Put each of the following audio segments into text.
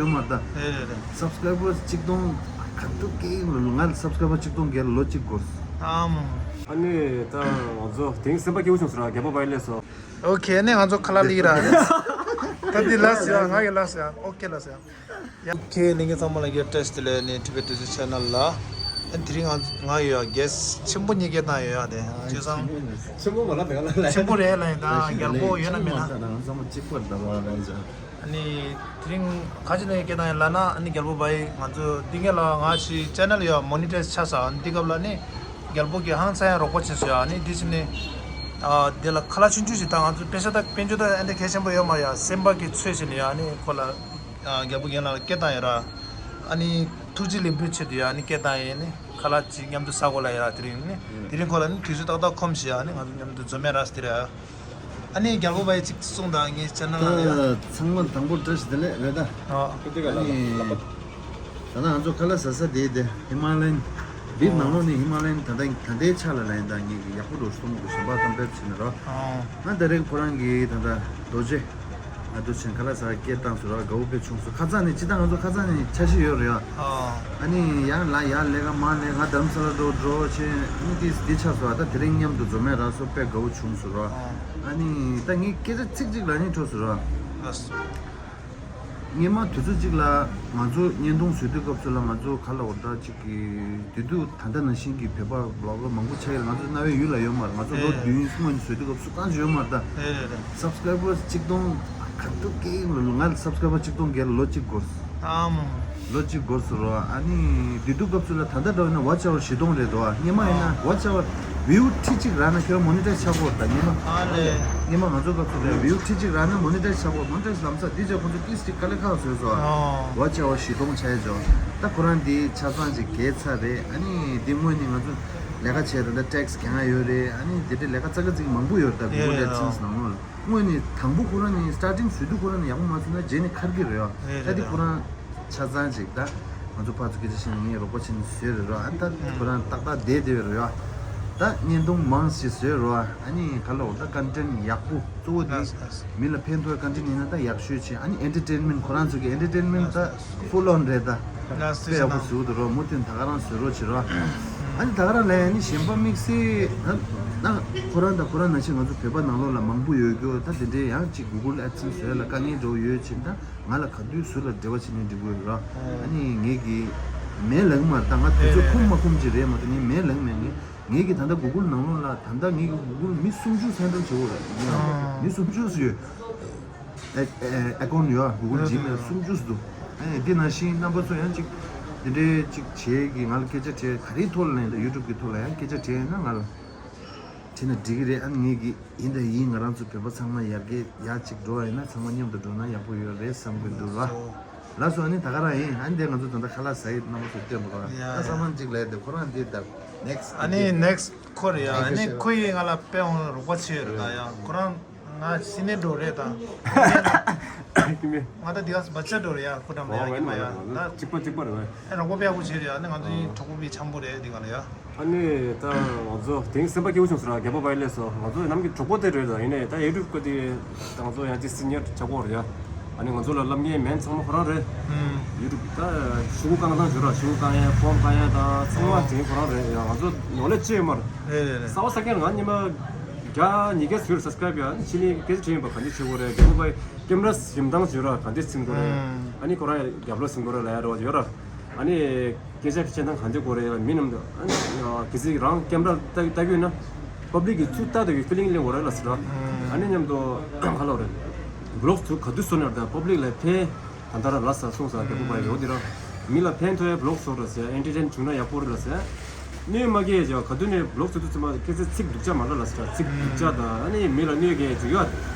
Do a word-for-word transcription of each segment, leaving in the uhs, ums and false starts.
ཡོད་མ་རེད་ད། རེད་རེད་རེད། སབ་སི་ཀ་རའི་བར་གཅིག་སྟོང་ག་ཚོད་སྐྱེས་ཡིན་ལ། ང་ལ་སབ་སི་ཀ་རའི་བར་གཅིག་སྟོང་བརྒལ་ལོ་གཅིག་འགོར། ཨ་མ། ཨ་ནི་ད་ང་ཚོ་དེང་སེམས་པ་སྐྱིད་པོ་བྱུང་སོང་ར། རྒྱལ་པོ་བའི་ལས་སོ། ཨོ་ཁེ། ཨ་ནི་ང་ཚོ་ཁ་ལག་ལི་ར་རེད། ད་འདི་ལགས་ཡ། ང་གི་ལགས་ཡ། ཨོ་ཁེ་ལགས་ཡ། ཡ། ཨོ་ཁེ། ལྷན་རྒྱས་ཚང་མ་ལ་ཡ་བཀྲ་ཤིས་བདེ་ལེགས། ཨ་ནི་ཊི་བི་ཊུ་ཌེ་ཆེ་ནལ་ལ། ཨ་ནི་དེ་རིང་ང་ང་ཡོད་ཡ། གེ་སི་ཊི་ཆེན་པོ་གཉིས་སྐད་བཏང་ཡོད་ཡ། དེ་བྱས་ཙང་ཆེན་པོ་མ་ལབ་ད་ང་ལ། ཆེན་པོ་རེད་ལབ་ཡིན། ད་རྒྱལ་པོ་ཡོད་ན་མེད་ན། ང་ཚང་མ་གཅིག་པར་ད་བ་ལ་ཡིན་ཙང་། ཨ་ནི་དེ་རིང་ག་ཅི་ནས་སྐད་བཏང་ཡིན་ལབ་ན། ཨ་ནི་རྒྱལ་པོ་བའི་ང་ཚོ་འདི་སྔོན་ལ་ང་ཞིག་ཆེ་ནལ་ཡོད་མོ་ནི་ཊའི་ཛི་ཆགས་སོང་། ཨ་ནི་འདི་སྐབས་ལ་ནི་རྒྱལ་པོ་གིས་ཧང་སང་ཡང་རོགས་པ་བྱས་སོང་ཡ། ཨ་ནི་འདི་ཕྱིན་ནས་ཨ་དེ་ལ་ཁ་ལག་ཆུང་ཆུང་ཞིག་ད་ང་ཚོ་པེ་ས་ད་དཔལ་འབྱོར་ད་ཨ་འདྲ་གལ་ཆེན་པོ་ཡོད་མ་རེད་ཡ། སེམས་པ་གི་ཚོད་བྱས་ནས་ཡ། ཨ་ནི་ཁོ་ལ་ཨ་རྒྱལ་པོ་རྒན་ལགས་ལ་སྐད་བཏང་ཡོད་ར། ཨ་ནི་ཐུགས་རྗེ་ལེགས་འབུལ་ཆེད་དུ་ཡ། ཨ་ནི་སྐད་བཏང་ཡིན། ཨ་ནི་ཁ་ལག་ཅིག་མཉམ་དུ་ཟ་དགོས་ལབ་ཡོད་ར། དེ་རིང་ནི་དེ་རིང་ཁོ་ལ་ནི་དུས་ཚོད་ཏག་ཏག་ཁོམ་ཞིག་ཡ། ཨ་ནི་ང་ཚོ་མཉམ་དུ་འཛོམས་ཡ་ར་ཟེར་དེ་རེད་ཡ། ཨ་ནི་རྒྱལ་པོ་བའི་ཅིག་གསུངས་དང་། ངའི་ཆེ་ནལ་ལ་ཡ། ད་ཚང་མ་དང་པོ་བཀྲ་ཤིས་བདེ་ལེགས་རེད་ད། ཨ་ཨ་ནི་ད་ལྟ་ང་ཚོ་ཁ་ལག་ཟ་ས་དེ་དེ་ཧི་མ་ལ་ཡན་བིབ་ནང་ལོགས་ནས། ཧི་མ་ལ་ཡན་ད་ལྟ་ད་ལྟའི་ཆ་ལ་ལ་ཡིན་ད། ངེད་ཀྱི་ཡག་པོ་འགྲོ་སོང་གི་གཞན་པ་ཙམ་ཕེབས་ཕྱིན་ནས་རོ། ཨ་ང་ད་རེས་ཁོ་རང་གིས་ད་ལྟ་རྡོ་རྗེ་ང་ཚོ་ཆེན་ཁ་ལག་ཟ་སྐད་བཏང་སོང་ར། དགའ་བོ་དཔེ་བྱུང་སོང་། ཁ་སང་ནས་སྤྱིར་བཏང་ང་ཚོ་ཁ་སང་ནས་འཆར་གཞི་ཡོད་རེད་ཡ། ཨ་ནི་ཡང་ལ་ཡར་ལས་ཀ་མར་ལས། ང་དྷ་རམ་ས་ལ་འགྲོ་འགྲོ་བྱས། ཨ་ནི་དེ་དེ་ཆགས་སོང་། ད་དེ་རིང་མཉམ་དུ་འཛོམས་ཡ་རག་སོང་། དཔེ་དགའ་བོ་བྱུང་སོང་ར། ཨ་ནི་ད་ངས་སྐད་ཆ་ཚིག་གཅིག་ལབ་སྙིང་བྲོ་སོང་ར། སྔོན་མ་དུས་ཚོད་གཅིག་ལ་ང་ཚོ་བརྙན་ཐུང་བཟོ་དུས་སྐབས་སུ་ལ། ང་ཚོ་ག་ལབ་དགོས་རེད་ད། གཅིག་གི་དུས་དུས་ད་ལྟ་ནང་བཞིན་གྱི་བོད་པ་བློ་བློ་མང་པོ་ཆགས་ཡོད་རེད། ང་ཚོ་རྣ་བའི་ཡུལ་ལ་ཡོད་མ་རེད། ང་ཚོ་ལོ་ཨེ་བདུན་སྔོན་ནས་བཟོ་དུས་སྐབས་སུ་གང་ཞིག་ཡོད་མ་རེད་ད། རེད་རེད་རེད། སབ་སི་ཀ་རའི་བར་གཅིག་སྟོང་ག་ཚོད་སྐྱེས་ཡིན་ལ། ང་ལ་སབ་སི་ཀ་རའི་བར་གཅིག་སྟོང་བརྒལ་ལོ་གཅིག་འགོར། ཨ་མ། ལོ་གཅིག་འགོར་སོང་རོ། ཨ་ནི་དེ་དུས་སྐབས་སུ་ལ་ད་ལྟ་འདྲ་བོ་ཡིན་ན་ཝ་ཆ་ཝར་བཞི་སྟོང་རེད་དོ། སྔོན་མ་ཡིན་ན་ཝ་ཆ་ཝར་བིའུ་ཁྲི་གཅིག་རག་ན་ཁྱོད་རང་མོ་ནི་ཊའི་ཛི་ཆགས་ཀྱི་ཡོད་རེད་ད། སྔོན་མ། ཨ་ལེ། སྔོན་མ་ང་ཚོ་སྐབས་སུ་ལ་བིའུ་ཁྲི་གཅིག་རག་ན་མོ་ནི་ཊའི་ཛི་ཆགས་ཀྱི་ཡོད། མོ་ནི་ཊའི་ཛི་ལམ་སང་དེ་རྗེས་ཁོང་ཚོ་ཏིས་ཅིག་དཀའ་ལས་ཁག་བཟོས་སོང་། ཨོ། ཝ་ཆ་ཝར་བཞི་སྟོང་ཆགས་ཡོད་ཅོ། ད་ཁོ་རང་འདི་ཆ་ཚང་ཅིག་བརྒལ་ཚར་རེད། ཨ་ནི་འདི་སྔོན་ནས་ང་ཚོ་ལས་ཀ་བྱས་ད་ལྟ་ཊེག་སི་གྱོང་ཡོད་རེད། ཨ་ནི་དེ་འདྲའི་ལས་ཀ་ཙག་གི་ཙིག་མང་པོ་ཡོད་རེད་ད། གུ་གུལ་ཨེཌ་སེན་སི་ནང་ལོགས་ལ། དངོས་ནས་དང་པོ་ཁོ་རང་ནི་སི་ཊར་ཊིང་བཟོས་དུས་ཁོ་རང་ནི་ཡག་པོ་མ་བཟོས་ན་རྗེས་ནས་འཁར་གྱི་རེད་ཨ། རེད་ད་རེད་འདི་རེད། ཁོ་རང་ཆ་ཚང་ཅིག་ད་ང་ཚོ་ཕར་ཚུར་སྐད་ཆ་བཤད་ནས་ངས་རོགས་པ་བྱས་ནས་བཟོས་རེད་རོ། ཨ་ད་ཁོ་རང་ཏག་ཏག་བསྡད་བསྡད་རེད་ཨ། ད་བརྙན་ཐུང་མང་ཞིག་བཟོས་རོ། ཨ་ནི་ག་ལ་འོ་ད་ཀོན་ཊེན་ཡག་པོ་གཙོ་བོ་དེ་ལགས་ལགས། མི་ལ་ཕན་ཐོགས་ཀོན་ཊེན་ཡིན་ན་ད་ཡག་ཤོས་བྱས། ཨ་ནི་ཨེན་ཊར་ཊེན་མེན་ཊི་ཁོ་རང་ཚོ་གི་ཨེན་ཊར་ཊེན་མེན་ཊི་ད། ཕུལ་ཨོན་རེད་ད། ལགས་སོ། དཔེ་ཡག་པོ་བཟོ་འདུག་རོ། མུ་མཐུད་ད་ག་རང་བཟོ་རོགས་བྱེད་རོགས། ཨ་ནི་ད་ག་རང་ལ་ཡ་ནི་གཞན་པ་དམིགས་བསལ་ད་ད་ཁོ་རང་དང་ཁོ་རང་ནང་བཞིན་ང་ཚོ་བོད་པ་ནང་ལོགས་ལ་མང་པོ་ཡོད་རྒྱུ། ད་དེ་འདྲའི་ཡང་ཅིག་གུ་གུལ་ཨེཌ་སེན་སི་བཟོ་ཡ་ལ་དཀའ་ངལ་འདྲ་བོ་ཡོད་ཕྱིན་ད་ང་ལ་ག་དུས་སུ་ལ་འབྲེལ་བ་བྱེད་ནས་འགྲིག་གི་ཡོད་རོ། ཨ་ནི་ངེད་ཀྱི་མེད་ལབ་ཀྱི་མ་རེད་ད། ང་དུས་ཚོད་ཁོམ་མ་ཁོམ་ཅིག་རེད་མ་གཏོགས་ངས་མེད་ལབ་ཀྱི་མེད། ངས་ངེད་ཀྱི་ད་ལྟ་གུ་གུལ་ནང་ལོགས་ལ་ད་ལྟ་ངེད་ཀྱི་གུ་གུལ་མི་སུམ་ཅུ་སེན་ཊར་བྱེད་འོ་རེད། མི་སུམ་ཅུ་སུ་ཡོད། ཨེ་ཨེ་ཨེ་ཀོན་ཡོད། གུ་གུལ་ཇི་མེལ་སུམ་ཅུ་འདུག་ཨེ་འདི་ནང་བཞིན་རྣམ་པ་ཚོ་ཡང་ཅིག་འདི་འདྲའི་ཅིག་བྱེད་ཀྱི་ང་ལ་སྐད་ཆ་དྲིས། ག་རེའི་ཐོག་ལ་ཡིན་ད་ཡུ་ཊུབ་ཀྱི་ཐོག་ལ་ཡང་སྐད་ཆ་དྲིས་ན་ང་ལ་དྲིས་ན་འགྲིག་གི་རེད། ཨ་ངེད་ཀྱི་ཡིན་ད་ཡིན། ང་རང་ཚོ་བོད་པ་ཚང་མ་ཡར་རྒྱས་ཡར་ཅིག་འགྲོ་བ་ཡིན་ན་ཚང་མ་མཉམ་དུ་འགྲོ་ན་ཡག་པོ་ཡོད་རེད་བསམ་གྱི་འདུག་ལ། ལགས་སོ། ཨ་ནི་ད་ག་རང་ཡིན། ཨ་ནི་དེ་ང་ཚོ་ད་ལྟ་ཁ་ལག་ཟ་ཡི་རྣམ་པ་ཚོ་སྟོན་པ་རོགས། ཡ་ད་ཡ། ས་མང་ཅིག་ལས་དེ་ཁོ་རང་འདི་ལྟར་ནེག་སི་ཊི་ཨ་ནི་ནེག་སི་ཊི་ཁོ་རེད་ཡ། ཨ་ནི་ཁོ་ཡིས་ང་ལ་དཔེ་འོང་རོགས་པ་བྱས་ཡོད་རེད་ད་ཡ། ཁོ་རང་ང་སི་ནེ་འགྲོ་རེད་ད། ང་ད་འདི་ག་སྦ་ཆ་འགྲོ་རེད་ཡ། ཁོ་འགྲམ་ལ་ཡ། ཨོ་ཡིན་པ་ཡ་ད། གཅིག་པ་གཅིག་པ་རེད་པ། ཨེ་རོགས་པ་དཔེ་ཡག་པོ་བྱས་རེད་ཡ། ཨ་ནི་ང་ཚོ་གཉིས་གྲོགས་པོ་དཔེ་འཆམ་པོ་རེད་འདི་ག་ལ་ཡ། ཨ་ནི་ད་ང་ཚོ་དེང་སེམས་པ་སྐྱིད་པོ་བྱུང་སོང་ར། རྒྱལ་པོ་བའི་ལས་སོ། ང་ཚོ་ནམ་གྱི་གྲོགས་པོ་དེ་རེད་ད། ཡིན་ནའི་ད་ཡུ་ཊུབ་སྐོར་དེ་ད་ང་ཚོ་ཡང་ཅིག་སི་ནི་ཡར་ཆགས་ཀྱི་ཡོད་རེད་ཡ། ཨ་ནི་ང་ཚོ་ལ་བསླབ་མཁན་མེན་ཚང་མ་ཁོ་རང་རེད། ཡུ་ཊུབ་ད་ཤོག་བུ་བཀང་སྟངས་བྱོས་ར། ཤོག་བུ་བཀང་ཡ་ཕོམ་བཀང་ཡ་དང་ཚང་མ་བྱེད་ཁོ་རང་རེད་ཡ། ང་ཚོ་ནོ་ལེ་ཇི་ཅི་ཡོད་མ་རེད། རེད་རེད་རེད། གསར་པ་གསར་རྐྱང་ང་ཉི་མ་བརྒྱ་ཉིས་བརྒྱ་ཟིག་ཡོད་རེད་སབ་སི་ཀ་རའིབ་ཡ། ཕྱི་ནས་སྐད་ཆ་དྲིས་ཡིན་པ་ག་འདྲས་བྱེད་དགོས་རེད། རྒྱལ་པོ་བའི་ཀེམ་ར་ཞིབ་འདང་བྱོས་ར། ག་འདྲས་ཟིན་དགོས་རེད། ཨ་ནི་ཁོ་རང་རྒྱབ་ལོགས་ཟིན་དགོས་རེད་ལབ་ཡ་རོགས་ཡོད་ར། ཨ་ནི་སྐད་ཆ་བཤད་སྟངས་ག་འདྲས་དགོས་རེད་ཡ། མི་རྣམས་ད་ཨ་ནི་གལ་སྲིད་རང་ཀེམ་ར་ལྟ་ལྟ་གི་ཡོད་ན་པབ་ལིག་གི་ཚུར་ལྟ་དུས་ཀྱི་ཕི་ལིང་ལེན་དགོས་རེད་ལབ་ཟེར་ར། ཨ་ནི་མཉམ་དུ་ག་ལབ་རེད། བི་ལོག་ཚུར་ག་དུས་བཟོ་ནས་རེད་ད། པབ་ལིག་ལ་ཕན་ད་ལྟ་ར་ལབ་ས་གསུངས་ས་རྒྱལ་པོ་བའི་འོ་དེ་ར། མི་ལ་ཕན་ཐོགས་ཡ་བི་ལོག་བཟོ་ར་ཟེར། ཨེན་ཊར་ཊེན་བྱུང་ན་ཡག་པོ་རེད་ལབ་ཟེར། གནོད་མ་སྐྱེལ་ཡ་ཅིག་ག་དུས་ནས་བི་ལོག་བཟོ་དུས་ཙམ་པ་ཁྱེད་ཚོས་ཚིག་སྡུག་ཅག་མ་ལབ་ལབ་ཟེར། ཚིག་སྡུག་ཅག་དང་ཨ་ནི་མི་ལ་གནོད་སྐྱེལ་ཡ་ཅིག་ཡོད།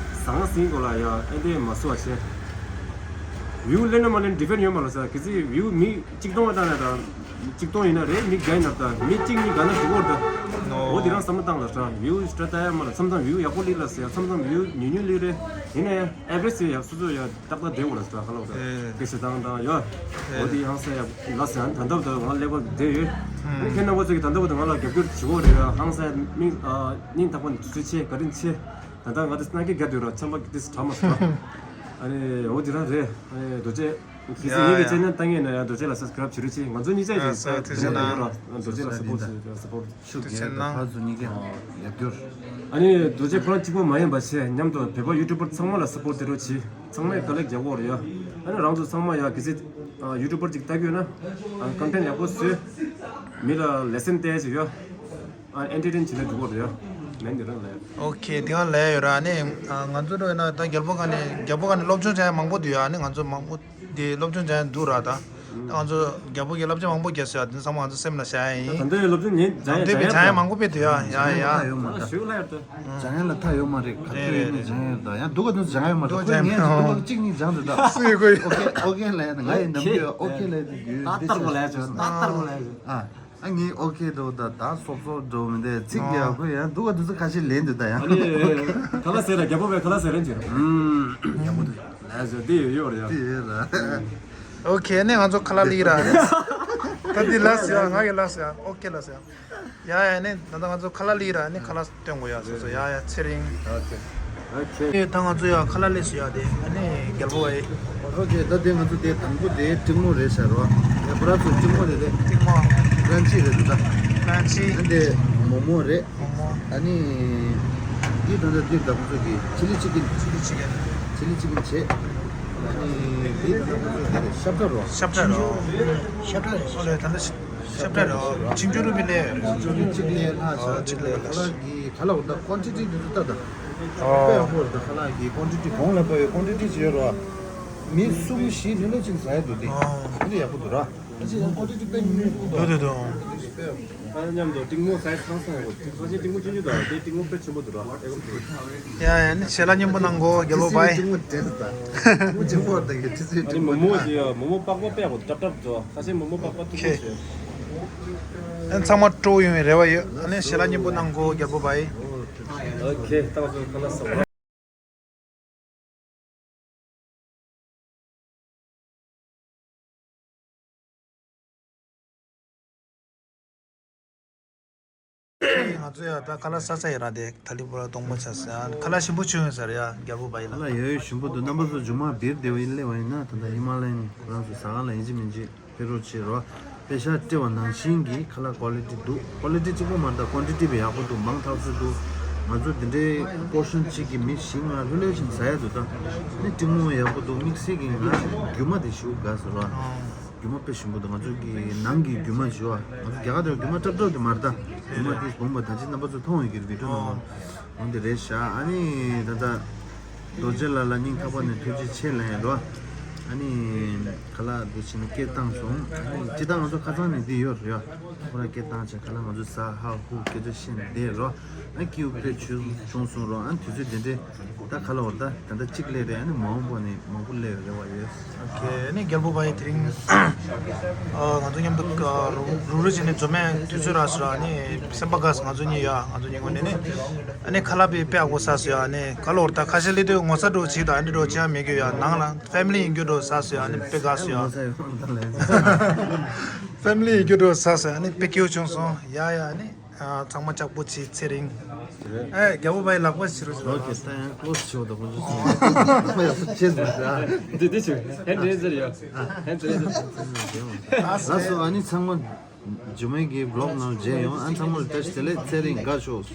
ཟང་ཟིང་གོ་ལ་ཡ་ཨེ་འདྲས་མ་བཟོ་བ་བྱས། བིའུ་ལེན་ན་མ་ལེན་ཌི་ཕེན་ཡོད་མ་ལབ་ཟེར། གལ་སྲིད་བིའུ་མི་གཅིག་སྟོང་བ་བཏང་ན་ད་གཅིག་སྟོང་ཡིན་ན་རེད། མི་བརྒྱ་ཡིན་ན་ད་མི་གཅིག་གཉིས་དགའ་ན་འགྲིག་གོ་རེད་ད། འོ་དེ་རང་བསམ་བློ་བཏང་ལབ་ཟེར། བིའུ་ཤ་ལྟ་ཡ་མ་ལ་མཚམས་མཚམས་བིའུ་ཡག་པོ་སླེབས་ལབ་ཟེར། མཚམས་མཚམས་བིའུ་ཉུང་ཉུང་སླེབས་རེད། ཡིན་ན་ཡང་ཨེ་ཝ་རེཇ་ཟེར་ཡ་སོ་སོ་ཡ་ཏག་ཏག་བསྡད་དགོས་ལ་ཟེར་ཁ་ལོ་ཟེར། ཨེ། སྐད་ཆ་བཏང་བཏང་ཡོད། ཨེ། འོ་དེ་ཡང་ཟེར་ཡ་ལ་ཟེར་ཡང་ད་ལྟ་བུ་ད་ང་ཀླད་པ་བསྡད་ཡོད། ཨ་ནི་ཁྱེད་རྣམ་པ་ཚོ་གིས་ད་ལྟ་བུ་ད་ང་ལ་རྒྱབ་སྐྱོར་བྱེད་དགོས་རེད་ཡ། ཧང་སང་ཡ་སྙིང་ཨ་སྙིང་ཐག་པ་ནས་ཐུགས་རྗེ་ཆེ། བཀའ་དྲིན་ཆེ། ད་ལྟ་ང་དེ་སྣང་སྐྱེས་རྒྱག་དུས་ར་ཆམ་པ་དེ་དྲག་མ་སོང་ར། ཨ་ནི་འོ་དེ་རང་རེད། ཨ་ནི་རྡོ་རྗེ། གལ་སྲིད་ཡིན་གྱི་བྱས་ན་ལྟ་མཁན་ན་ཡང་རྡོ་རྗེ་ལ་སབ་སི་ཀ་རབ་བྱེད་རོགས་གྱིས། ང་ཚོ་གཉིས་ཆ་ཡིན་ས་དེ་ཚོ་ན་ཡོད་ར། རྡོ་རྗེ་ལ་སབ་པོར་ཊི་སབ་པོར་ཊི། ཐུགས་རྗེ་ཆེ་གནང་། ཕར་ཚུར་གཉིས་ཀ་ཡར་རྒྱུར། ཨ་ནི་རྡོ་རྗེ་ཁོ་རང་གཅིག་པོ་མ་ཡིན་པ་བྱས་མཉམ་དུ་བོད་པ་ཡུ་ཊུབ་པར་ཚང་མ་ལ་སབ་པོར་ཊི་སྟེར་རོགས་གྱིས། ཚང་མས་དཀའ་ལས་རྒྱག་གི་ཡོད་རེད་ཡ། ཨ་ནི་རང་ཚོ་ཚང་མ་ཡ་གལ་སྲིད་ཡུ་ཊུབ་པར་ཅིག་ལྟ་གི་ཡོད་ན་ཀོན་ཊེན་ཊི་ཡག་པོ་བཟོས། མི་ལ་ལེ་སན་སྟེར་ཅིག་ཡ། ཨ་ཨེན་ཊར་ཊེན་བྱེད་ན་འགྲིག་གི་རེད་ཡ། མེད་འདི་རང་ལ་ཡ། ཨོ་ཁེ། དེ་ག་ལས་ཡོད་ར། ཨ་ནི་ང་ཚོ་འགྲོ་ཡོད་ན་ད་རྒྱལ་པོ་ག་ནས་རྒྱལ་པོ་ག་ནས་སློབ་སྦྱོང་བྱ་ཡ་མང་པོ་འདུག་ཡ། ཨ་ནི་ང་ཚོ་མང་པོ་དེ་སློབ་སྦྱོང་བྱ་ཡ་འདུག་ར། ད་ད་ང་ཚོ་རྒྱལ་པོ་གི་བསླབ་བྱ་མང་པོ་རྒྱབ་སོང་ཡ། དེ་ཚང་མ་ང་ཚོ་སེམས་ལ་བཞག་ཡ་ཡིན། ད་ལྟ་ཡི་སློབ་སྦྱོང་ངས་སྦྱང་ཡ་སྦྱང་ཡ་སྦྱང་ཡ་མང་པོ་དཔེ་འདུག་ཡ། ཡ་ཡ། ཡོད་མ་རེད། ད་ཞུ་ལ་ཡོད་ད། སྦྱང་ཡ་ལ་མཐའ་ཡོད་མ་རེད། ག་ཚོད་ཡོད་ནས་སྦྱང་ཡ་ཡོད་ད། ཡང་སྡུག་ག་དུས་སྦྱང་ཡ་ཡོད་མ་རེད། ཁོས་ངས་སྡུག་ག་གཅིག་གཉིས་སྦྱང་འདུག་ད། སུ་ཡོད་གོ་ཡོད། ཨོ་ཁེ་ཨོ་ཁེ་ལབ་ཡ་ད། ང་ཡི་འདམ་གྱི་ཡོད། ཨོ་ཁེ་ལབ་ཡ་དེ་རྒྱུ་ད་ལྟར་མོ་ལབ་ཡ་བྱོས། ད་ལྟར་མོ་ལབ་ཡ་བྱོས། ཨ། ཨ་ངས་ཨོ་ཁེ་འགྲོ་ད། ད་སོབ་སོབ་འགྲོ་མི་འདུག་ཚིག་ཡག་པོ་ཡང་འདུག་ག་དུས་ཚོད་ཁ་ཤས་ལེན་འདུག་ད་ཡང་། ཨ་ནི་ག་ལ་ཟེར་ར། རྒྱལ་པོ་བས་ག་ལ་ཟེར་རན་ཅིག་ར། ཨུམ། ཡག་པོ་འདུག་ལ་ཟེར་དེ་ཡོད་ཡོད་རེད་ཡ། དེ་ཡོད་ར། ཨོ་ཁེ། ཨ་ནི་ང་ཚོ་ཁ་ལག་ལི་ར། ད་འདི་ལ་ཟེར་ཡ། ང་གི་ལ་ཟེར་ཡ། ཨོ་ཁེ་ལ་ཟེར་ཡ། ཡ་ཡ། ཨ་ནི་ད་ལྟ་ང་ཚོ་ཁ་ལག་ལི་ར། ཨ་ནི་ཁ་ལག་སྟོན་དགོས་ཡ། སོ་སོ་ཡ་ཡ། ཚེ་རིང་། ཨོ་ཁེ། ཨོ་ཁེ། ཨེ་ད་ང་ཚོ་ཡ་ཁ་ལག་ལས་སུ་ཡ་དེ། ཨ་ནི་རྒྱལ་པོ་ཨེ། ཨོ་ཁེ། ད་དེ་ང་ཚོ་དེ་དང་པོ་དེ་ཏྲིང་མོ་རེད་ཤག་རོ། ཡ་པ་ར་ཚོ་ཏྲིང་མོ་རེད་དེ། ཏྲིང་མོ། ཀྲན་ཅི་རེད་འདུག་ད། ཀྲན་ཅི། ཨ་འདི་མོ་མོ་རེད། མོ་མོ། ཨ་ནི་འདི་ད་ལྟ་འདི་ད་ཁོ་ཚོ་གི་ཆི་ལི་ཅི་ཀིན། ཆི་ལི་ཅི་ཀིན། ཆི་ལི་ཅི་ཀིན་བྱས། ཨ་ནི་འདི་ད་ལྟ་ཁོ་ཚོ་གི་ཤབ་ཁྲ་རོ། ཤབ་ཁྲ་རོ། ཤབ་ཁྲ་རེད། ཨོ་ལེ། ད་ལྟ་ཤབ་ཁྲ་རོ། ཆིང་ཆུ་རུ་པི་ལེ། ཆིང་ཆུ་རུ་གཅིག་ལེ་ལྷག་ཤག་ཨོ་གཅིག་ལེ་ལྷག་ཤག་ཁ་ལག་གི་ཁ་ལག་འོ་ད་ཀོན་ཊི་ཊི་འདི་ཚོ་ལྟ་ད། ཨོ། དཔེ་ཡག་པོ་རེད་ད། ཁ་ལག་གི་ཀོན་ཊི་ཊི་གོང་ལ་དཔེ་ཡོད། ཀོན་ཊི་ཊི་ཅིག་ཡོད་རོ། མི་གསུམ་བཞི་ལྷོད་ལྷོད་ཅིག་ཟ་ཡ་འདུག་དེ། ཨོ། དེ་འདྲ་ཡག་པོ་འདུག་ར། ཨ་ཅེ་ཡང་ཀོན་ཊི་ཊི་དཔེ་ཉུང་ཉུང་འདུག་ད། འདུག་འདུག་འདུག་ཀོན་ཊི་ཊི་དཔེ་ཡག་པོ། ཨ་མཉམ་དུ་ཏྲིང་མོ་ཟ་ཡ་ཚང་ཚང་ཡག་པོ་འདུག་ཁ་ཤས་ཏྲིང་མོ་ཆུང་ཆུང་འདུག་ར། དེ་ཏྲིང་མོ་དཔེ་ཆེན་པོ་འདུག་ར། ཨེ་གོ་འདུག་ཡ་ཡ། ཨ་ནི་ཞལ་ལག་མཉེས་པོ་གནང་གོ་རྒྱལ་པོ་བྷའི། ཏྲིང་མོ་དྲན་འདུག་ད། ཏྲིང་མོ་ཆེན་པོ་འདུག་ད། ཡ་ཏྲིང་མོ་ཆེན་པོ། ཨ་ནི་མོ་མོ་ཞིག་ཡ། མོ་མོ་པགས་པ་དཔེ་ཡག་པོ་འདུག་ཏྲབ་ཏྲབ་འདུག་ཁ་ཤས་མོ་མོ་པགས་པ་མཐུག་པོ་ཞིག་ཨ་ནི་ཚང་མ་སྤྲོ་ཡོང་བའི་རེ་བ་ཡོད། ཨ་ནི་ཞལ་ལག་མཉེས་པོ་གནང་གོ་རྒྱལ་པོ་བྷའི། ཨོ་ཁེ། ད་ང་ཚོ་ཁ་ལག་ཟ་བ། ང་ཚོ་ཡ་ད་ཁ་ལག་ཟ་ས་ཡོད་ར། དེ་ཐ་ལི་པུ་ར་གཏོང་མ་ཆ་ས་ཁ་ལག་ཞིམ་པོ་བྱུང་ཡོད་ས་རེད་ཡ། རྒྱལ་པོ་བྷའི་ལ། ཁ་ལག་ཡོད་ཡོད་ཞིམ་པོ་འདུག་རྣམ་པ་ཚོ་མཇུག་མ་བིར་དེ་བ་ཡིན་སླེབས་པ་ཡིན་ན། ད་ལྟ་ཧི་མ་ལ་ཡན་ཁོ་རང་ཚོ་ཟ་ཁང་ལ་ཡིན་གཅིག་མིན་གཅིག་ཕེབས་རོགས་བྱེད་རོགས། པེ་ཤག་སྤྲད་པ་ནང་བཞིན་གྱི་ཁ་ལག་ཀོ་ལི་ཊི་འདུག་ཀོ་ལི་ཊི་གཅིག་པོ་མ་རེད་ད། ཀོན་ཊི་ཊི་དཔེ་ཡག་པོ་འདུག་མང་ཐག་ཆོད་འདུག་ང་ཚོ་འདི་འདྲའི་པོར་ཤོན་གཅིག་གི་མི་བཞི་ལྔ་ལྷོད་ལྷོད་ཅིག་ཟ་ཡ་འདུག་ད་ནི་ཏྲིང་མོ་ཡག་པོ་འདུག་དམིགས་བསལ་གྱི་ང་རྒྱུ་མ་དེ་ཞེ་པོ་དགའ་སོང་ར། རྒྱུ་མ་དཔེ་ཞིམ་པོ་འདུག་ང་ཚོ་གི་ནང་གི་རྒྱུ་མ་ཞུ་བ། ང་ཚོ་རྒྱ་གར་དུ་རྒྱུ་མ་སྲབ་སྲབ་དེ་མ་རེད་ད། རྒྱུ་མ་དེ་སྦོམ་པ་ད་ཅི་རྣམ་པ་ཚོ་མཐོང་ཡོད་ཀྱི་རེད། བི་ཌིའོ་ནང་ལ་འོ་དེ་རེད་ཤག་ཨ་ནི་ད་ལྟ་རྡོ་རྗེ་ལགས་ལ་སྙིང་ཐག་པ་ནས་ཐུགས་རྗེ་ཆེ་ལབ་ཡ་རོ། ཨ་ནི་ཁ་ལག་འདི་བྱས་ནས་སྐད་བཏང་སོང་། ཨ་ནི་ཅི་ད་ང་ཚོ་ཁ་སང་ནས་འདི་ཡོད་རེད་ཡ། ཁོ་རང་སྐད་བཏང་བྱས་ཁ་ལག་ང་ཚོ་ཟ་ཧ་ཧུ་སྐད་ཆ་བཤད་ནས་བསྡད་རོ། ཨ་ནི་སྐྱིད་པོ་དཔེ་བྱུང་སོང་རོ། ཨ་ནི་དུས་ཚོད་འདི་འདྲའི་ད་ཁ་ལག་འོ་ད་ད་ལྟ་གཅིག་སླེབས་རེད། ཨ་ནི་མ་འོངས་པ་ནས་མང་པོ་སླེབས་རེ་བ་ཡོད། ཨོ་ཁེ། ཨ་ནི་རྒྱལ་པོ་བྷའི་དེ་རིང་ཨ་ང་ཚོ་མཉམ་དུ་ཨ་རུ་རུ་རུ་བྱས་ནས་འཛོམས་ཡས་དུས་ཚོད་རག་སོང་། ཨ་ནི་སེམས་པ་དགའ་སོང་ང་ཚོ་གཉིས་ཡ། ང་ཚོ་གཉིས་ངོས་ནས་ནི་ཨ་ནི་ཁ་ལག་དཔེ་དཔེ་ཡག་པོ་ཟ་སོང་ཡ། ཨ་ནི་ཁ་ལོར་ད་ཁ་ཤས་སླེབས་དུས་ངོ་ཚ་འདྲ་བོ་བྱེད་དང་ཨ་འདྲ་འདྲ་བོ་བྱེད་ཡ་མེད་གི་ཡ། ནང་ལ་ཕེ་མི་ལི་ཡིན་རྒྱུ་འདྲ་བོ་ཟ་སོང་ཡ། ཨ་ནི་དཔེ་དགའ་སོང་ཡ། ཕེ་མི་ལི་ཡིན་རྒྱུ་འདྲ་བོ་ཟ་སོང་ཡ། ཨ་ནི་དཔེ་སྐྱིད་པོ་བྱུང་སོང་ཡ་ཡ། ཨ་ནི། ཨ་ཚང་མ་ལྕགས་པོ་ཆེ་ཚེ་རིང་། ཨེ་རྒྱལ་པོ་བྷའི་ལག་པ་ཕྱི་རུ་ཕྱི་རུ། ཨོ་ཁེ། ད་ཡང་ཀློ་སི་ཆེ་བ་དང་ཁོང་ཚོ་ཚང་མ་ཡག་པོ་ཆེ་ཟེར་ད། འདི་འདི་ཆེ་ཧན་ཌི་རེ་ཛེར་ཡོད། ཧན་ཌི་རེ་ཛེར། ལགས་སོ། ཨ་ནི་ཚང་མ་རྗེས་མའི་གི་བི་ལོག་ནང་མཇལ་ཡོང་། ཨ་ཚང་མ་ལ་བཀྲ་ཤིས་བདེ་ལེགས། ཚེ་རིང་དགའ་ཤོག